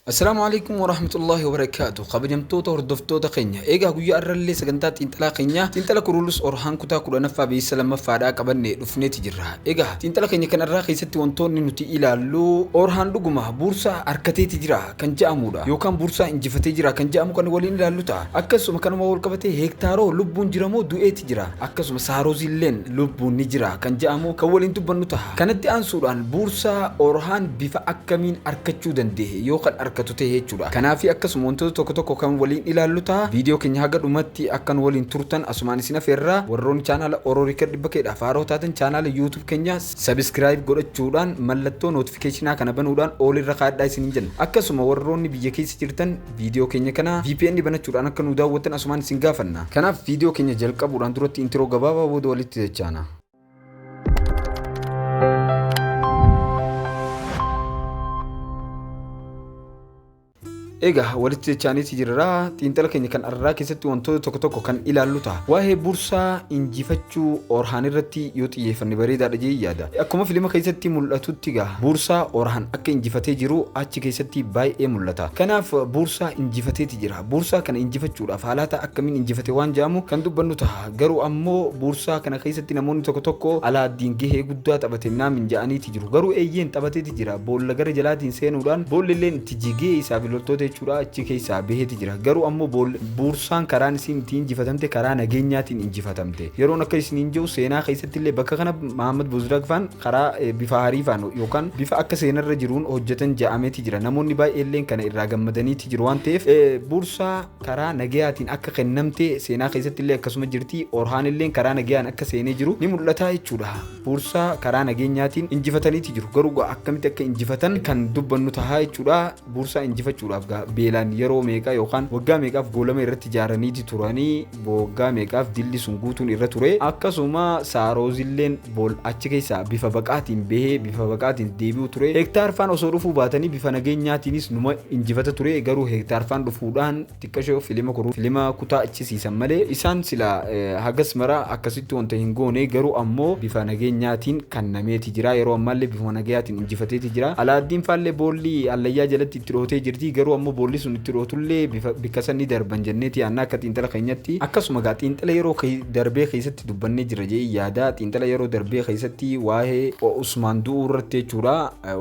Assalaamu alaikum warahmatullahi wabarakaatu. Kabajamtoota hordoftoota keenya, eegaa guyyaa irrallee sagantaa xiinxalaa keenya xiinxala Kurulus Orhaan kutaa 10ffaa beeksisa lammaffaadhaa qabanne dhufneeti jirra. Egaa xiinxala keenya kanarraa keessatti wantoonni nuti ilaallu Orhaan dhuguma buursaa harkateeti jira kan ja'amudha yookaan buursaa injifatee jira kan ja'amu kan waliin ilaallu ta'a. Akkasuma kanuma wal qabatee Heektaaroo lubbuun jira moo du'eeti jira, akkasuma Saaroziilleen lubbuun ni jira kan ja'amu kan waliin dubbannu ta'a. Kanatti aansuudhaan buursaa Orhaan bifa akkamiin arkachuu dandehe yoo kan arkatu ta'e jechuudha. Kanaafi akkasuma wantoota tokko tokko kan waliin ilaallu ta'a. Viidiyoo keenya haga dhumatti akka nu waliin turtan asumaan isin afeerra. Warroonni chaanaala Oro Record dhibba keedhaaf haaroo taatan chaanaala YouTube keenya subscribe godhachuudhaan mallattoo notificationaa kana banuudhaan all irra kaa'adhaa isiniin jenna. Akkasuma warroonni biyya keessa jirtan viidiyoo keenya kana VPN banachuudhaan akka nu daawwattan asumaan isin gaafanna. Kanaaf viidiyoo keenya jalqabuudhaan duratti intro gabaabaa booda walitti dachaana. Egaa walitti jechaaniiti jirra. Xiinxala keenya kan arraa keessatti wantoota tokko tokko kan ilaallu ta'a. Waa'ee Bursaa injifachuu Orhaan irratti yoo xiyyeeffanne bareedaadha jee yaada. Akkuma filima keessatti mul'atutti egaa Bursaa Orhaan akka injifatee jiru achi keessatti baay'ee mul'ata. Kanaaf Bursaa injifateeti jira. Bursaa kana injifachuudhaaf haalata akkamiin injifate waan jedhamu kan dubbannu ta'a. Garuu ammoo buursaa kana keessatti namoonni tokko tokko Alaaddiin gahee guddaa taphate minaamin ja'aniiti jiru. Garuu eeyyeen taphateeti jira. Boolla gara jalaatiin seenuudhaan boolli illeen itti jigee isaa fi loltoota jechuudha achi keessaa baheeti jira. Garuu ammoo buursaan karaan isiin itti injifatamte karaa nageenyaatiin injifatamte. Yeroon akka isiniin jiru seenaa keessatti illee bakka kana Mahammad Bozdaag faan karaa bifa hariifaan yookaan bifa akka seenarra jiruun hojjetan ja'ameeti jira. Namoonni baay'eelleen kana irraa gammadaniiti jiru waan ta'eef buursaa karaa nagayaatiin akka kennamte seenaa keessatti illee akkasuma jirti. Orhaan illeen karaa nagayaan akka seenee jiru ni mul'ata jechuudha. Buursaa karaa nageenyaatiin injifataniiti jiru. Garuu akkamitti akka injifatan kan dubbannu tahaa jechuudha. Buursaa injifachuudhaaf beelaan yeroo meeqa yookaan waggaa meeqaaf goolama irratti ijaaraniiti turanii, waggaa meeqaaf dilli sun guutuun irra ture. Akkasuma Saaroozilleen bool achi keessaa bifa baqaatiin bahee bifa baqaatiin deebi'u ture. Hektaar faan osoo dhufuu baatanii bifa nageenyaatiinis numa injifata ture. Garuu Hektaar faan dhufuudhaan xiqqashoo filima kuruu filima kutaa achisiisan malee isaan sila hagas mara akkasitti wanta hin goone. Garuu ammoo bifa nageenyaatiin kannameeti jira. Yeroo ammaallee bifa nagayaatiin injifateeti jira. Alaaddiin faallee boolli allayyaa jalatti itti dhootee jirti. Garuu ammoo boolli sun itti dhootullee bifa bikka san ni darban jenneeti yaanna akka xiinxala keenyatti. Akkasuma gaa xiinxala yeroo darbee keessatti dubbannee jira jedhee yaada. Xiinxala yeroo darbee keessatti waa'ee Usmaan du'uu irratti jechuudha.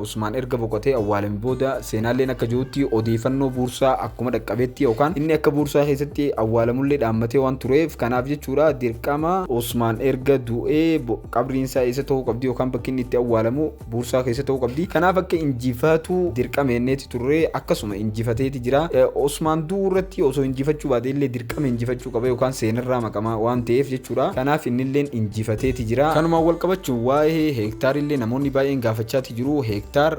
Usmaan erga boqotee awwaalame booda seenaalleen akka jirutti odeeffannoo buursaa akkuma dhaqqabetti yookaan inni akka buursaa keessatti awwaalamullee dhaammatee waan tureef, kanaaf jechuudha dirqama Usmaan erga du'ee qabriin isaa eessa ta'uu qabdi yookaan bakki inni itti awwaalamu buursaa keessa ta'uu qabdi. Kanaaf akka injifatu dirqama jenneeti turre, akkasuma injifateeti jira. Usmaan du'uu irratti osoo injifachuu baate illee dirqama injifachuu qaba yookaan seenarraa maqama waan ta'eef jechuudha. Kanaaf innilleen injifateeti jira. Kanumaan wal qabachuun waa'ee Heektaar illee namoonni baay'een gaafachaati jiru. Heektaar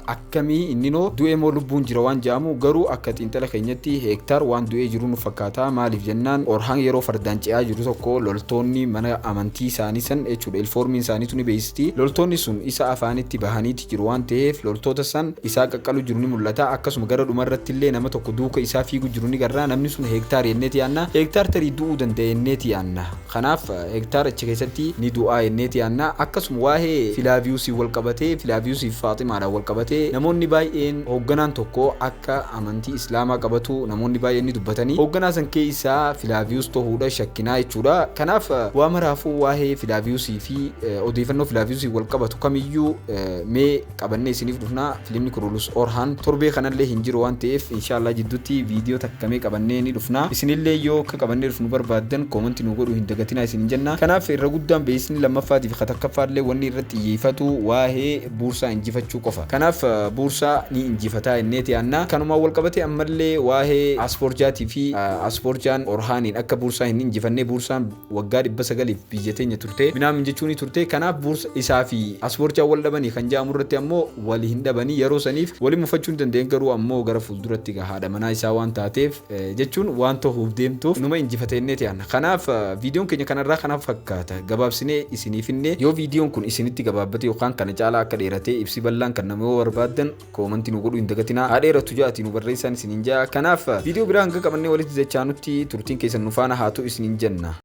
akkamii, inninoo du'e moo lubbuun jira waan jedhamu. Garuu akka xiinxala keenyatti Heektaar waan du'ee jiru nu fakkaata. Maaliif jennaan, Orhaan yeroo fardaan ce'aa jiru tokko loltoonni mana amantii isaanii san jechuudha, ilfoormiin isaaniitu ni beeksisti, loltoonni sun isa afaanitti bahaniiti jiru waan ta'eef loltoota san isaa qaqqalu jiru ni mul'ata. Akkasuma gara dhuma irratti illee nama tokko duuka isaa fiigu jiru ni garra. Namni sun Heektaar jenneeti yaanna. Heektaar tarii du'uu danda'a jenneeti yaanna. Kanaaf Hektaar achi keessatti ni du'aa jenneeti yaanna. Akkasuma waa'ee Filaaviyuusiin wal qabatee, Filaaviyuusii fi Faaximaadhaan wal qabatee namoonni baay'een hoogganaan tokko akka amantii Islaamaa qabatu namoonni baay'een ni dubbatanii. Hoogganaa san keessaa Filaaviyuus ta'uudha shakkinaa jechuudha. Kanaaf waa maraafuu waa'ee Filaaviyuusii fi odeeffannoo Filaaviyuusiin wal qabatu kamiyyuu mee qabannee isiniif dhufna. Filimni Kurulus Orhan torbee kanallee hin jiru waan ta'eef inshaallah jidduutti viidiyoo takkamee qabannee ni dhufna. Isinillee yoo akka qabannee dhufnu barbaaddan koomanti nu godhuu hin dagatinaa isin jenna. Kanaaf irra guddaan beeksisni lammaffaatiif katakkaffaallee wanni irratti xiyyeeffatu waa'ee buursaa injifachuu qofa. Kanaaf buursaa ni injifataa jenneeti yaanna. Kanumaan wal qabatee ammallee waa'ee Aspoorjaatii fi Aspoorjaan Orhaaniin akka buursaa hin injifannee, buursaan waggaa 900f biyya teenya turte minaamin jechuuni turte, kanaaf buursa isaa fi Aspoorjaan wal dhabanii kan jedhamu irratti ammoo wal hin dhabanii. Yeroo saniif wali mufachuu hin danda'in, garuu ammoo gara fuulduratti egaa haadha manaa isaa waan taateef jechuun waan ta'uuf deemtuuf numa injifate jenneeti yaanna. Kanaaf viidiyoon keenya kanarraa kana fakkaata, gabaabsinee isiniif hinne. Yoo viidiyoon kun isinitti gabaabbate yookaan kana caalaa akka dheeratee ibsi bal'aan kan nama yoo barbaaddan koomanti nu godhuu hin dagatinaa. Haa dheeratu ja'ati nu barreessaan isiniin ja'a. Kanaaf viidiyoo biraa hanga qabannee walitti dachaanutti turtiin keessan nu faana haa ta'u isiniin jenna.